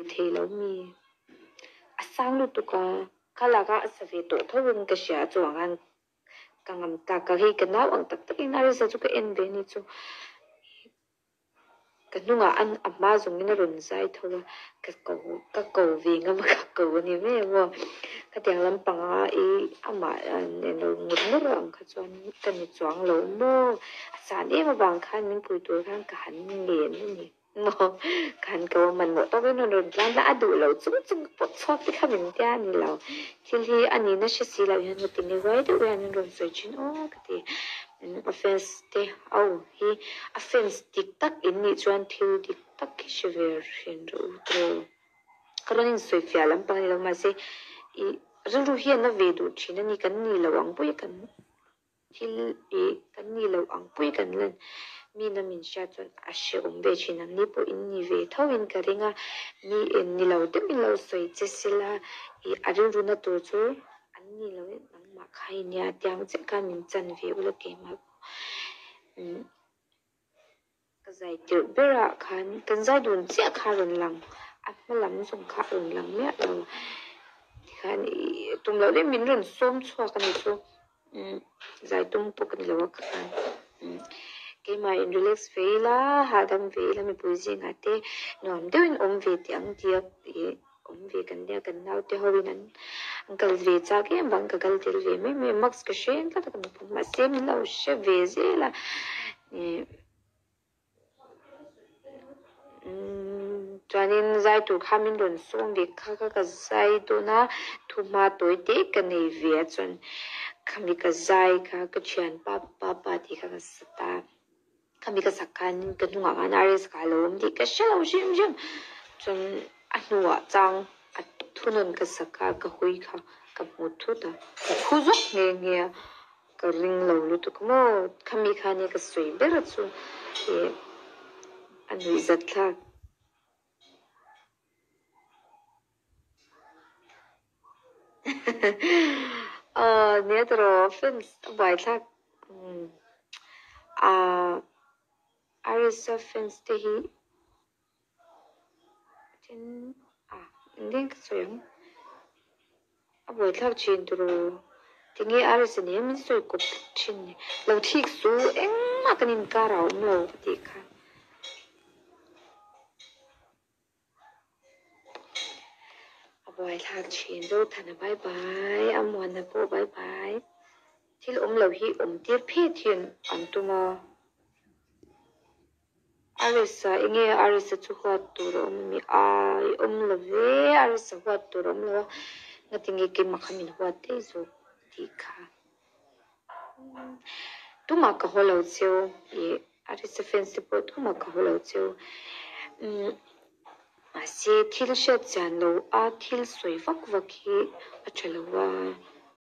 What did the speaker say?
Thei lo mi a sang lutuk a, ka laka a sa ve tawh tho in ka hria a chuang khan ka ngam tak a, hei ka nau ang tak tak in Arisa chu ka en ve ni chu ka hnungah an a hma zawng in a rawn zai tho a, ka ko ka ko ve ngam a ka ko a ni mai ang aw, khatiang lampanga i amah nen lo ngut ngut ang kha chuan ka ni chuang lo maw, a san em avang khan min pui tur khan ka han ngen a ni. Maw? Khan ko a hmanhmawh tawkin rawn rawn tlan la, a duh lo chung chung ka pawt chhuak te kha min tia a ni lo. Thil hi a nihna hre si loh hian ka ti nge huai deuh hian an rawn sawi thin aw ka ti. A fans te ho hi a fans dik tak in nih chuan thil dik tak hi hre ve thin rawh u tiraw. Ka rawn insawi fiah lampang a ni lo mahse i rilru hi a na ve duh thin a ni kan nih loh ang pawh hi kan Thil ih kan nih loh ang pui kan lan mi na min hriat chuan a hrehawm ve thin ang ni pawh in ni ve tho in ka ring a, mi en ni lo deuh in lo sawi che sila ih a rilru na tur chu an ni lo in nangmah kha i nia tiang chiah khan min chan ve ula keimah pawh umm. Ka zai tirh berah khan kan zai dun chiah kha a rawn lang, a hma lam zawng kha a rawn lang miah lo. Tikhan ih tum loh deuhin min rawn sawm chhuak a nih chu, umm zai tum pawh ka ni lo a khan umm keimah in relax ve ila hahdam ve ila mipui zingah te nuam deuhin awm ve teh ang tia ih awm ve kan nia kan naute ho in an kal ve chak em vang ka kal tel ve mai mai a mask ka hreng tlat a ka mipui mahse min lo hre ve zel a ih chuanin zai tur kha min rawn sawm ve kha kha ka zai dawn a thuhma tawi te ka nei ve a chuan khami ka zai kha ka thianpa pa tih kha ka sa ta. Khami ka sak khan ka hnungah khan RS kha a lo awm tih ka hre lo hrim hrim. Chuan a hnuah chang a thunawn ka sak a, ka hawi kha ka hmu thut a, ka phu zawk nghe nghe a, ka ring lo lutuk maw. Khami kha nia ka sawi ber a chu ih a nuihzat thlak. Aw nia tawh fans a buaithlak ah Arisa fans te hi then ah engtin ka sawi ang a buaithlak thin tawh tinge Arisa nen min sawi kawp thin ni lo thik su engmah kan inkar a awm lo ka tih kha. A buaithlak thin Zothana bye bye, a Muana pawh bye bye. Thil awm lo hi awm tir phet hian an tum a. Arisa enge Arisa chu huat tur a awm ami? Ai awm lo ve, Arisa huat tur a awm lo a, ngatinge keimah kha min huat daih zawk tih kha. Tumah ka haw lo cheu ih Arisa fans te pawh tumah ka haw lo cheu umm mahse thil hriat chian lo a thil sawi vak vak hi a tha lo a.